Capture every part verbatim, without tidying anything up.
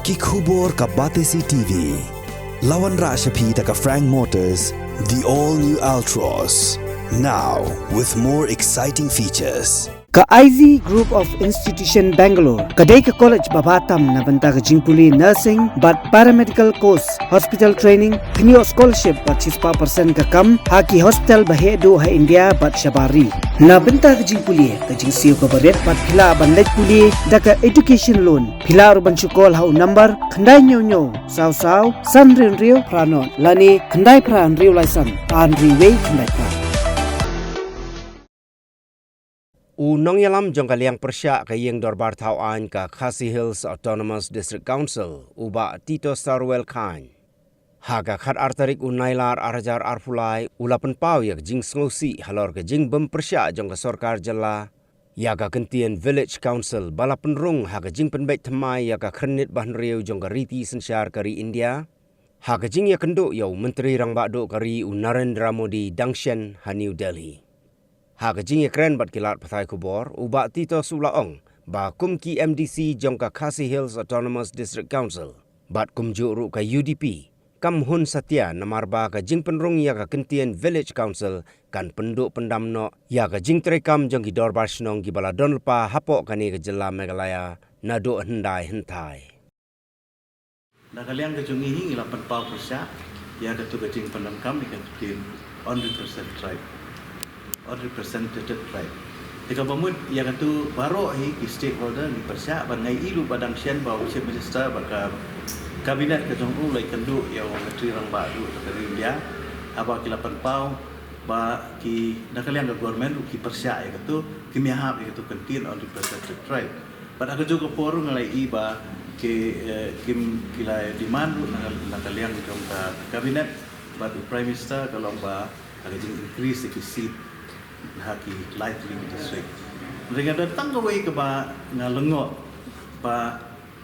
Ki khubor ka Batesi T V. La wanrah sha phi da ka Frank Motors, the all new Altroz. Now with more exciting features. Ka I Z Group of Institution Bangalore ka dei ka college ba bha tam na bynta ka jingpule nursing bad paramedical course, hospital training, pynïoh scholarship bad shispah percent ka kam ha ki hospital ba heh duh ha India bad shabar ri. Na bynta ka jingpule, ka jingsiew kaba rit bad phi lah ban leit pule da ka education loan. Phi lah ruh ban shu call ha u number khyndai hynñiew hynñiew saw saw san hynriew hynriew phra nod lane khyndai phra hynriew lai san ar hynriew wei khyndai phra. U nongïalam jong ka liang pyrshah ka ïing dorbar thaw aiñ ka Khasi Hills Autonomous District Council, u Bah Tito Sarwel Chyne, ha ka khatar tarik u Nailar ar hajar arphew lai, u la pynpaw ïa ka jingsngewsih halor ka jingbym pyrshah jong ka sorkar jylla ïa ka kyntien Village Council ba la pynrung ha ka jingpynbeit thymmai ïa ka khyrnit ba hynriew jong ka riti synshar ka ri India, ha ka jingïakynduh ïa u Myntri Rangbah Duh ka ri u Narendra Modi dang shen ha New Delhi. Ha ka jingïakren bad ki lad pathai khubor, u Bah Tito u la ong ba kum ki M D C jong ka Khasi Hills Autonomous District Council bad kumjuh ruh ka U D P, kam hun satia namar ba ka jingpynrung ïa ka kyntien Village Council kan pynduh pyndam noh ïa ka jingtreikam jong ki dorbar shnong kiba la don lypa hapoh kane ka jylla Meghalaya naduh hyndai hynthai. Na ka liang ka jong ngi hi ngi la pynpaw pyrshah ïa katu ka jingpyndonkam ïa ka kyntien unrepresented tribe, unrepresented tribe. Te kaba mut ïa katu baroh hi ki stakeholder ngi pyrshah, bad nga ïohi ruh ba dang shen ba u Chief Minister bad ka Cabinet ka jong u la ïakynduh ïa u Myntri Rangbah Duh ka ri India, haba ki la pynpaw ba ki na ka liang ka government ruh ki pyrshah ïa katu, kim ïahap ïa katu ka kyntien unrepresented tribe. Bad ha kajuh ka por ruh nga la ïohi ba ki, eh, kim, ki la demand ruh na ka, na ka liang jong ka Cabinet bad u Prime Minister ka long ba ha ka jing increase ïa ki seat ha ki lai tylli ki district. Hynrei nga don tang kawei kaba nga lyngngoh ba,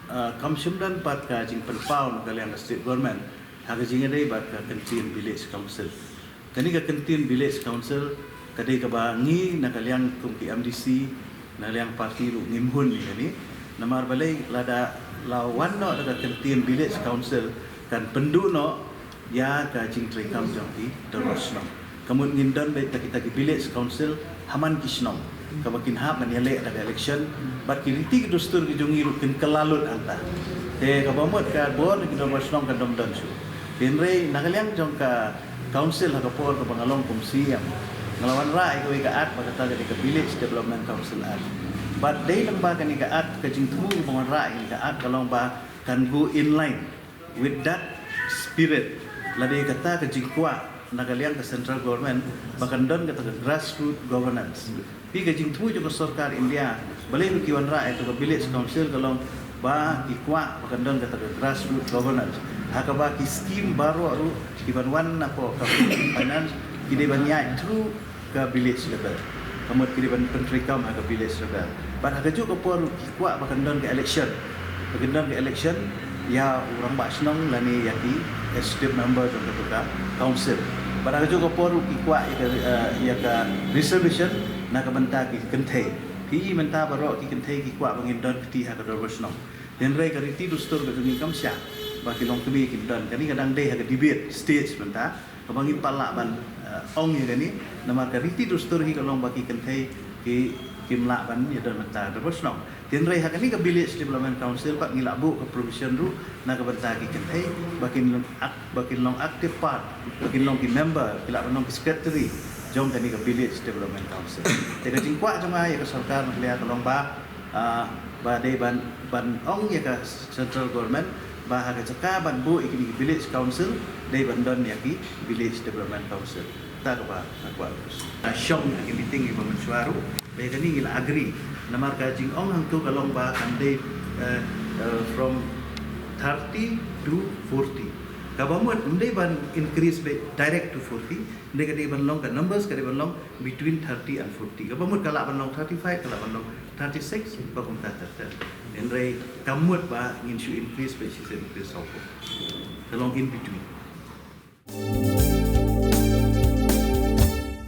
eh, kam shym don pat ka jingpynpaw na ka liang ka state government ha ka jingïadei bad ka kyntien Village Council. Kane ka kyntien Village Council ka dei kaba ngi na ka liang kum ki M D C, na liang party ruh ngim hun ïa kane. Namar balei, lada la wan noh da ka kyntien Village Council kan pynduh noh ïa ka jingtreikam jong ki dorbar shnong. Ka mut ngin don beit da kita ki Village Council ha man ki shnong, kaba kin hap ban ïaleh da ka election, bad ki riti ki dustur ki jong ngi ruh kin kylla lut hangta. Te kaba mut ka bor ki dorbar shnong kan dang don shuh. Hynrei na ka liang jong ka council ha ka por kaba nga long kum C E M, nga la wanrah ïa kawei ka act ba kata ka dei ka Village Development Council Act. Bad dei lyngba kane ka act, ka jingthmu ba nga wanrah ïa kane ka act ka long ba kan go in line with that spirit, lane kata ka jingkwah na ka liang ka central government ba kan don kata ka grassroots governance. Phi, ka jingthmu jong ka sorkar India, balei ba ki wanrah ïa kata ka Village Council, ka long ba ki kwah ba kan don kata ka grassroots governance. Ha kaba ki scheme baroh ruh ki ban wan napoh ka finance, ki dei ban ïaid through ka village level. Ka mut ki dei ban pyntreikam ha ka village level. Bad ha kajuh ka por ruh ki kwah ba kan don ka election. Ba kan don ka election ïa u rangbah shnong lane ïa ki executive member jong kata ka council. Bad ha kajuh ka por ruh ki kwah ïa ka, eh, ïa ka reservation na ka bynta ki kynthei. Phi, mynta baroh ki kynthei ki kwah ba ngin don kti ha ka dorbar shnong. Hynrei ka riti dustur ka jong ngi kam shah ba ki longkmie kin don. Kane ka dang dei ha ka debate stage mynta. Kaba ngim pat lah ban, eh, ong ïa kane, namar ka riti dustur hi ka long ba ki kynthei ki, kim lah ban ïadon bynta ha dorbar shnong. Hynrei ha kane ka Village Development Council pat ngi la buh ka provision ruh na ka bynta ki kynthei ba kin long ac-, ba kin long active part, ba kin long ki member, ki lah ban long ki secretary jong kane ka Village Development Council. Te ka jingkwah jong nga ïa ka sorkar Meghalaya ka long ba, ah, ba dei ban, ban ong ïa ka central government ba ha ka jaka ban buh ïa kine ki village council, dei ban don ïa ki village development council. Kata kaba nga kwah. Nga shong ha ki meeting kiba mynshuwa ruh, ba ïa kane ngi la agree. Namar ka jingong hangto ka long ba kan dei, eh, eh, from thirty to forty. Kaba mut ym dei ban increase beit direct to forty, ym dei, ka dei ban long, ka numbers ka dei ban long between thirty and forty. Kaba mut ka lah ban long thirty-five, ka lah ban long thirty-six, ba kumta ter ter. Hynrei kam mut ba ngin shu increase beit shisien, increase sawphew. Ka long in between.